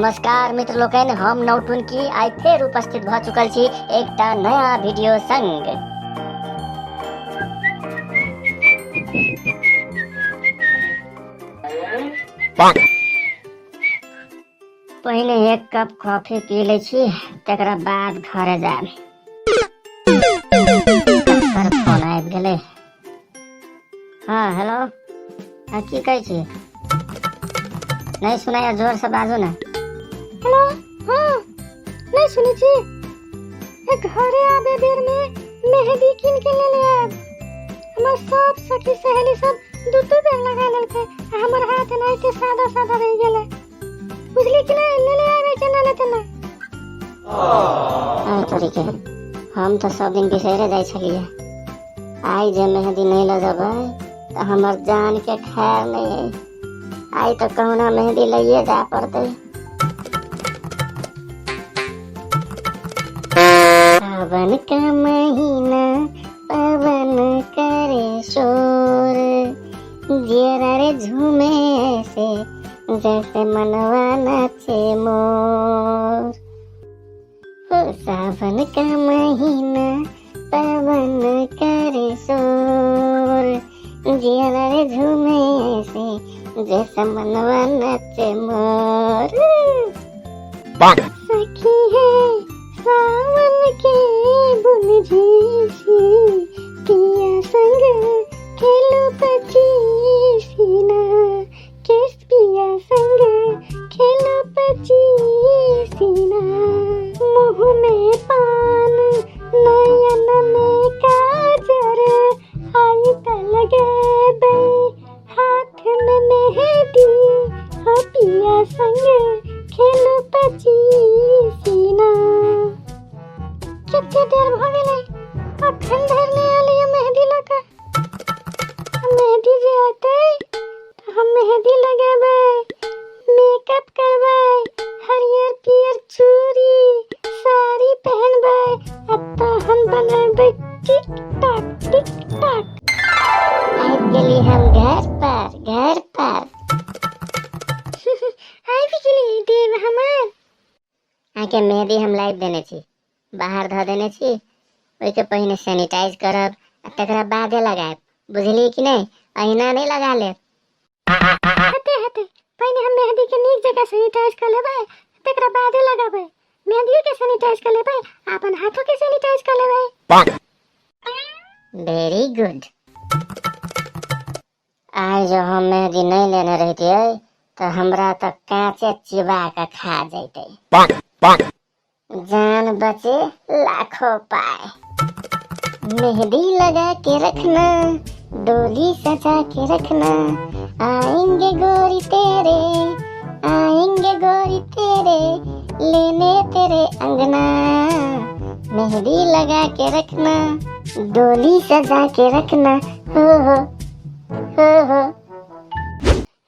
नमस्कार मित्र लोकनि, हम नौटुनकी आइ फेर उपस्थित भऽ चुकल छी एकटा नया वीडियो संग। पहिने एक कप कॉफी पी लै छी, तकरा बाद घरे जायब। फोन आबि गेलै। हँ हेलो, हँ की कहै छी? नहि सुनाइया, जोरसँ बाजू ने। हेलो, हँ नहि सुनै छी? ए घरे आबे बेर में मेहंदी कीन के लेले आयब। हमर सब सखी सहेली सब दू दू बेर लगा लेलकै आ हमर हाथ एनाहिते सादा सादा रहि गेलै। बुझली कि नहि? लेले आयब चना ने तेना। आइ तोरीके, हम तऽ सब दिन बिसैरे जाइ छलियै। आइ जे मेहंदी नहि लऽ जेबै तऽ हमर जान के खैर नहि है। आइ तऽ कहुना मेहंदी लैए जाय पड़तै। सावन का महीना पवन करे शोर, जियरा रे झूमे ऐसे जैसे मनवा नाचे मोर। हो सावन का महीना पवन करे शोर, जियरा रे झूमे ऐसे जैसे मनवा नाचे मोर। सखी है सावन के बुन झीसी, पिया संग खेलो पचीसीना, केस पिया संग खेलो पचीसीना। मुँह में पान नयन में काजर, आई त लगेबै हाथ में मेहंदी, हो पिया संग खेलो पचीसीना। कते देर भऽ गेलै, अखन धरि नहि एलैया मेहंदी लऽ कऽ। मेहंदी जे अतै तऽ हम मेहंदी लगेबै, मेकअप करबै, हरियर पियर चूड़ी साड़ी पहनबै आ तहन बनेबै टिक टॉक टिक टॉक। आबि गेली हम घर पर, घर पर। आबि गेली देव हमर। अहाँके मेहंदी हम लाबि देने छी, बाहर धऽ देने छी। ओहिके पहिने सैनिटाइज करब आ तकरा बादे लगायब, बुझलियै कि नहि? अहिना नहि लगा लेब। हेतै हेतै, पहिने हम मेहंदी के नीक जकाँ सैनिटाइज कऽ लेबै, तकरा बादे लगाबै। मेहंदियो के सैनिटाइज कऽ लेबै आ अपन हाथो के सैनिटाइज कऽ लेबै। वेरी गुड। आइ जो हम मेहंदी नहि लेने रहितियै तऽ हमरा तऽ काँचे चिबा कऽ खा जैतै। जान बचे लाखों पाए। मेहंदी लगा के रखना, डोली सजा के रखना, आएंगे गोरी तेरे, आएंगे गोरी तेरे लेने तेरे अंगना। मेहंदी लगा के रखना, डोली सजा के रखना, हो हो हो हो।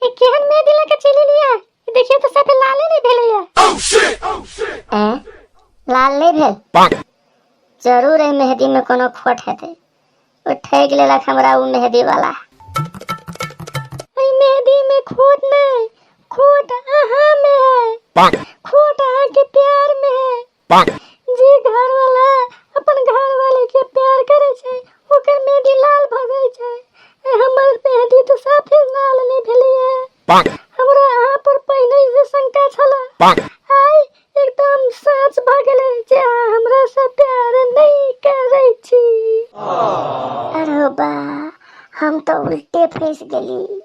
ए केहन मेहंदी लऽ के चलि एलियै? देखियौ तऽ साफे लाले नहि भेलैया। ए लाल नहि भेल? जरूर एहि मेहंदी में कोनो खोट हेतै। ओ ठकि लेलक हमरा ओ मेहंदी वाला। एहि मेहंदी में खोट नहि, खोट अहाँ में है, खोट अहाँ के प्यार में है। जे घर वाला अपन घर वाले के प्यार करे छै ओकर मेहंदी लाल भऽ जाइ छै। हमर मेहंदी तऽ साफे लाल नहि भेलैया। हमरा अहाँ पर पहिने से शंका छल, आइ एकदम साँच भऽ गेलै जे अहाँ हमरा से प्यार नहि करै छी। अरे बा, हम तऽ उल्टे फँसि गेली।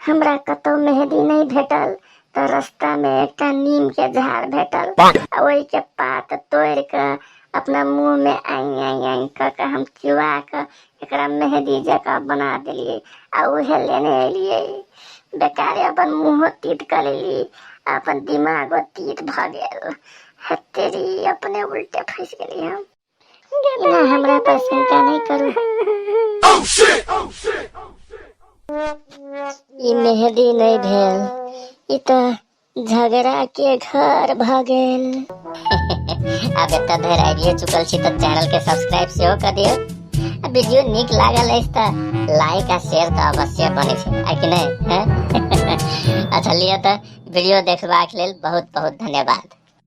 हमरा कतौ मेहंदी नहि भेटल तऽ रास्ता में एकटा नीम के झाड़ भेटल आ ओहि के पात तोड़ि कऽ अपना मुंह में आई आई आई कऽ के हम चुआ कऽ एकरा मेहंदी जकाँ बना देलियै आ उहे लेने एलियै। बेकारे अपन मुँहो तीत कऽ लेली आ अपन दिमागो तीत भऽ गेल। हे तेरी, अपने उल्टे फँसि गेली हम। एना हमरा पर शंका नहि करू। ई मेहंदी नहि भेल, ई तऽ झगड़ा के घर भऽ गेल। आब एतऽ धरि आबिए चुकल छी तऽ चैनल के सब्सक्राइब सेहो कऽ दियौ आ वीडियो नीक लागल अछि तऽ लाइक आ शेयर तऽ अवश्य बनै छै, आ कि नहि? अच्छा लिअ तऽ वीडियो देखबाक लेल बहुत बहुत धन्यवाद।